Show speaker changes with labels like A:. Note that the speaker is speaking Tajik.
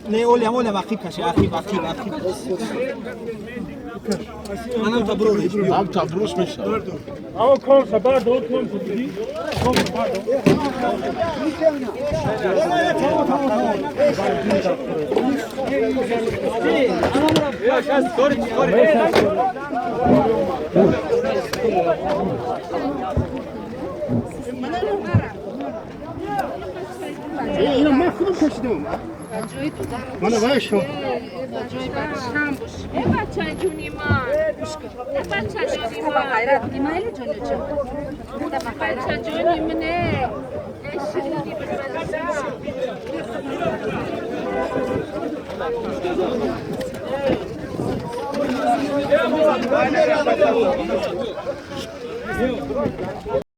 A: Не, олям, олям, ақиб каши, ақиб, ақиб, ақиб. Манам табрус.
B: Ам табрус мешавад.
C: Амо комса бардор, комса диди. Комса бардор.
B: Ина ман худам кашидам. Мана вай шо.
D: Бача ҷуни ман. Бача ҷони ман. Бача ҷони мине.